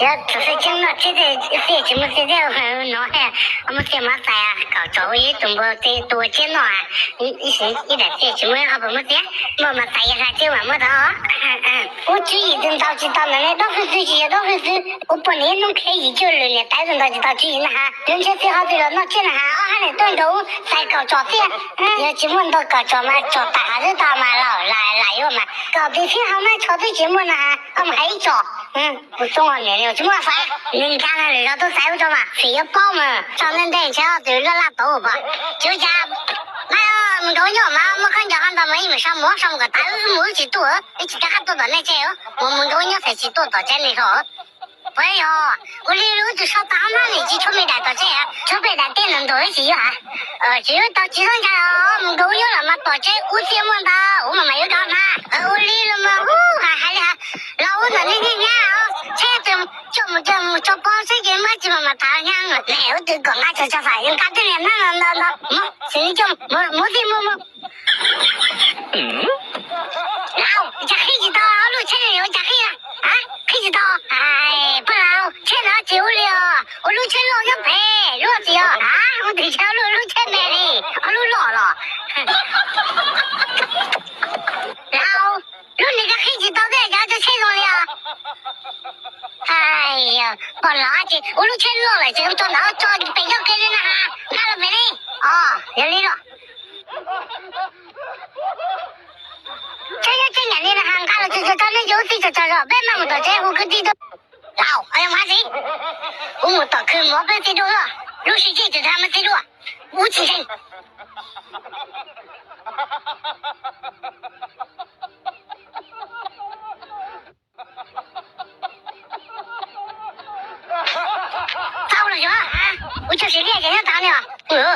Yog tus xwb tseeb noj tsiab thiaj tsis muaj txiag thiab no, muaj txiag mas xais kaum tsom ua ib tus npua tus ua tsiab noj, ib sim ib daim txiag tsis muaj ib qho puas muaj txiag, muaj mas xais yog hla tsiab mas muab tau. Ua tswv yim tus ntau tsis tau ntawm nej dab fwj xwb tsis yog dab fwj xwb, ua poj niam ib hnub qhia yim cuaj lwm niam tais tus ntau tsis tau tswv yim na has. Yog ntshe txiv hauv twg los noj tsiab na has, ob hab niam tuaj nkaus xais kaum tsom thiab. Yog tsis muaj ntau kaum tsom mas tsom tas hav xwb tau mas laus, lam yuav mas kaum tis thiab hauv nab tsho twb tsis muaj na has, koj mus hais ib tsom. Kuv txooj niam tsis muaj xaiv, nws nkag no lwm zaus tuaj xaiv ua tso mas fim yuav paub mas tso ntej ntej ntshe ob tug laj laj tauv pom. Tsis ua cas, mus nkaus nyob mas muaj khaub ncaws qhov ntawd mas ib mus sau mus sau mus kom tas wb mus wb tsis tuaj, wb tsis rov qab tuaj tom nej tsev, mus mus nkaus nyob txhais tsis tuaj tom tsev nej hlo. Puas yog, ua li wb tus sau tas hab nab nim tsis tshuav me daim tom tsev, tshuav pem daim teb ntawm ntug wb tsis yuav has. Tsis yuav tau tsis txhob ntshai os, mus nkaus wb nyob los mas tom tsev ub txiaj muaj ntau ub mas mas yuav rov hnav. Ua li los mas ub hais hais li hais, los ub ntawm nej niaj nyab os, tsheb tus coj mus coj mus tso pob seb ces muab tsis mas mas tas nyab. Ub twb kom nqa tso tso fam nkag tej niag hnab no ntau ntau, xws li coj mus txij muag muag. Laus, cas qhib tsis tau, ob lub tsheb no yuav cas qhib? Qhib tsis tau. Poj laus, tsheb no tsis ua li os, ua lub tsheb loj nyob pem lub txiv os. Ua twg tsheb loj, lub tsheb me li, ob lub loj los. Laus, lub nws koj qhib tsis tau tej cas cov tsheb zoo li os. Poj laus, ces ua lub tsheb loj lawm ces tso ntawd tso pem txoj kev li na has, nqa los pem li. Os, yog li los. Tsheb nyob tsheb nyaim li na has, nqa los tso tso nej cov ub txij tso tso zog peb maj mus tom tsev hu kwv tij tuaj. Laus, yog mas txiv, kuv mus tom khw mus ob peb txiv dua, lub sij hawm tsis tau mas txiv dua, ub tsis ntseeg. Tau los yog, ua tshua sim liaj ces nyob tau ne os.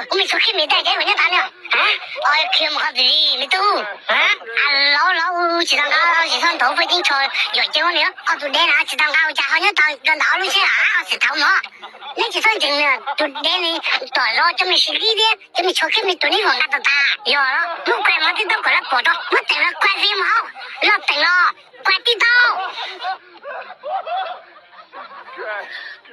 Kuv me txhua khib me tej ces kuv nyob tau ne os. Os, khiav mus qhov twg li me tub? Laus laus, tsis tau nqa tsis txhob ntaus paj ceeb tsho, yog ces ua li ob tug deb na tsis tau nqa ua cas ho nyob tau rau ntawm ob lub tsheb a, xwm thaum no neb tsis txhob ntseeg nws tus deb li, tom zos cov me sim lib thiab cov me txhua khib me tus neb yuav nqa tau tas yog los muab kuaj mov tib tau kom lawv pom tau, muab teem los kuaj tib mus hauj, los teem los kuaj tib tau.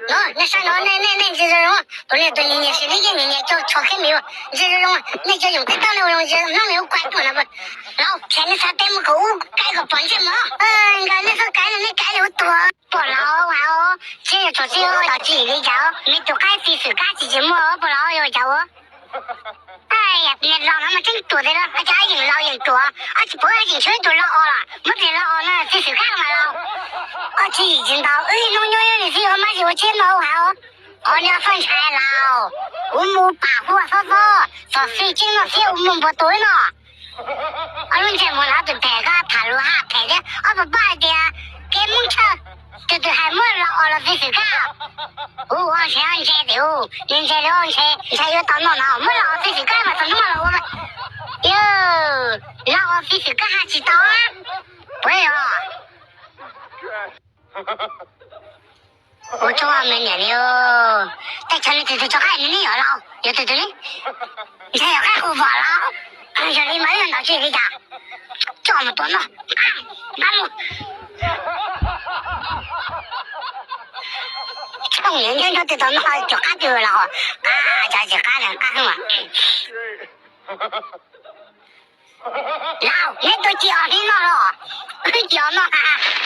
Nej saib no, nej ntsia zoo zoo, tus niag tus nyiam nyiam sim lib thiab nyiam nyiam cov txhua khib me ntsia zoo zoo, nej cov yoom teb tau nej ua zoo ntsia hnub nws ua kuaj tuaj no. Laus, tsam nej xav teb mus kom ub kav kom pom ntsej muag, nkawd nej txhob kav no nej kav li ua tuag. Poj laus, tsis yog txhua txij tau tsis li cas, me tus qaib txiv xwm kab tsis tsis muaj poj laus yog cas ua. Niag laus no mas tseeb tuag tiag los cas yeej laus yeej tuag, tsis pom yeej tshuav ib tug laus os los muab tus laus os no txiv xwm kab mas laus. Ob tsis yim tsis ntau wb ib hnub nyob nyob li txiv ua mab tsis ua tsheb no hais os. Os niag txhob ntshai laus, kuv mus pam huaj xob xob, txog txiv tseeb no txiv ua mus npua tus no. Ob lub ntsej muag no tus phem koj tham lus haj phem thiab, ob pab pab hais tias kev Hmoob Tshawj, tus twg hais muab laus os los txiv xwm kab. Ub, ua ntse ntse tiag, nws ntse li ua ntse, ntshai yuav tau noj no muab laus os txiv xwm kab mas txog hnub no los ua. Yog laus os txiv xwm kab haj tsis tau, puas yog? Ua tsaug me niam li, tej chaw li tus twg tso qaib nws neb yog laus, yog tus twg li? Ntshai yog qaib qus vom laus, yog li mas wb yuav ntaus tsis li cas, coj mus tua noj. Nqa mus. Tshooj niam nyob nyob twg tau noj cov qab twg los qab, cas tsis qab li qab mas. Laus, neb tuaj ci os neb noj los? Wb ci os noj,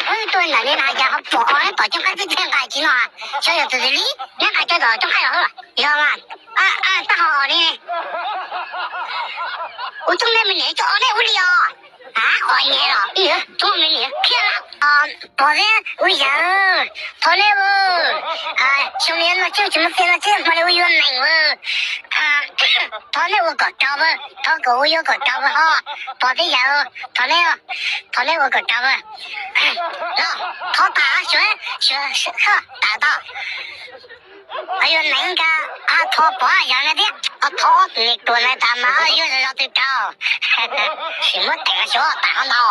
wb tuaj ntawm li no cas ho pom os, neb tom cooj qaib twb thiaj nqa tsis noj, xyov yog tus twg li, neb nqa coj tom cooj qaib los yog mas. Tab ho os li, ua txooj nej me niam coj os nej ua li os. Os nyem los, txooj me niam khiav lawm. Pog thiab kuv yawg, thov neb, xyoo li no tsis muaj txiag no tsis hmo li ua yuav neeg. Thov neb ua kom raug, thov kom ua yuav kom raug ho. Pog thiab yawg, thov neb, thov neb ua kom raug. Los thov tas xyuas, xyuas tas tau. Yuav neeg nka, thov pog yawg na thiab, thov ob tug niam tuam na tas mas yuav zov twg raug. Sim muab teem xyuas tas qhov ntau.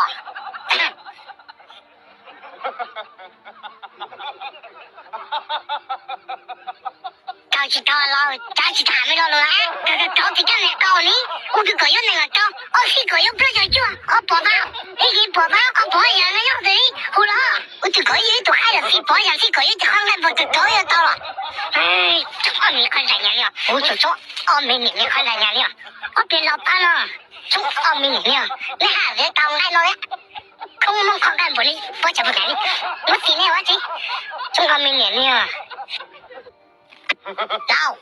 Raug tsis raug los cav tsis tham me lo lus na. Raug tsis raug ces coj niam rau ni, ua twg kom yuav neeg los rau, ob xib kom yuav plaub caug cuaj, ob pog tau, ib yim pog tau, ob pog yawg na nyob twg hu los. Ub, twb kom yus ib tug qaib los txiv pov yam txij kom yus ib tug qhaub nqaij npua twg rau yus tau los. Tsoob ob me qhov ntsais nyas li os, kuv tsum tsoob ob me niam me qhov ntsais nyas li os. Ob peb los pab no, tsoob ob me niam li os, nej haj tseem tau nqaij no thiab. Khoob moob qhov nqaij npua li, pov tsam pov nqaij li, muab txiv nej ua tsi. Tsoob ob me niam li os. Lauj,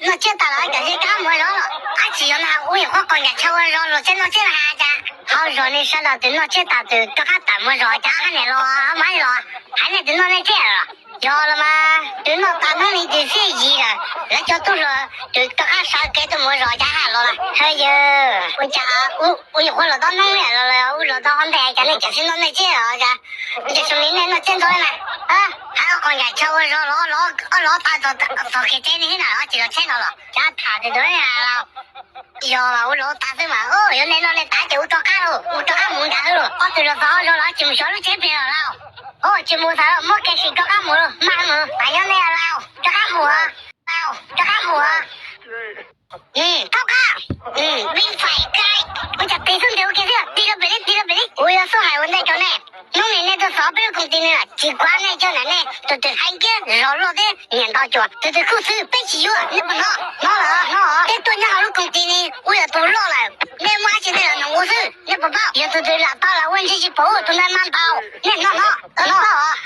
noj tsiab tas los cov zej kab mus zov los, ab tsis yog na, ub yog qhov qos ncaim tsha ua zog los tseem noj tsiab na has cas. Hauv zos nej sawv daws tus noj tsiab tas tus rov qab tawm mus zov cas haj niam los mab los, haiv nej tus noj nej tsiab los. Yog los mas tus noj tas hnub li tus xib yis lawm, lawv cov tub hluas tus rov qab sawv kev tuaj mus zov cas haj los. Hawj yawg, ua cas ub, ub yog qhuav los tau hnub li los, ub los tau ob ntej cas nej cov xib noj nej tsiab los cas. Ua cas zoo li nej noj tsiab ntxov na. Hais qos ncaim tsha ua zog los, ob los tas txog kev tsev ne na, ob tsis los tsheb no los cas tham tias tus lauj. Yog ua los tas xwb mas, yog nej noj nej tas ces ua rov qab lauj, ua rov qab mus nram hauv lauj, ob tug los txog hauv zos los tsis mus xyov lub tsev pem los lauj. Tsis mus txog, muab kev sim rov qab mus lauj, maj mus, tas nyob nej lauj, rov qab mus, rov qab mus. Thaub qab, vij fais kai, ua cas tig xub ntiag ua ke xwb, tig rau pem li, tig rau pem li. Kuv yuav xub hais ua ntej rau nej, hnub no nej tuaj xov peb lub koom tij no tsis kuav nej coj ntawm nej tus twg hais kiag zog loj thiab nyiam ntau cuam, tus twg khuj xwb peb tsis yuav, nej puas hnov? Hnov lawm, hnov. Peb tuaj nyob hauv lub koom tij no ua yog tus loj lawm, nej muaj dab tsi nej los noog ua xwb, nej puas paub? Yog tus twg lam tau lam ua ntsej sis paub tus ntawd mas npaum, nej hnov hnov, hnov.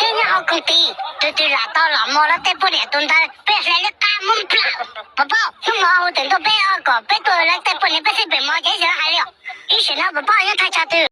Peb nyob hauv koom tij, tus twg lam tau lam mos lawv tej poj niam tus ntawd peb hlais liab qab muab nplawm, puas paub? Hnub no hu twm tuaj peb kom peb tuaj lawv tej poj niam peb xij pem mos ces ib sim hais li os, ib sim no puas paub nyob thaj tsam twg.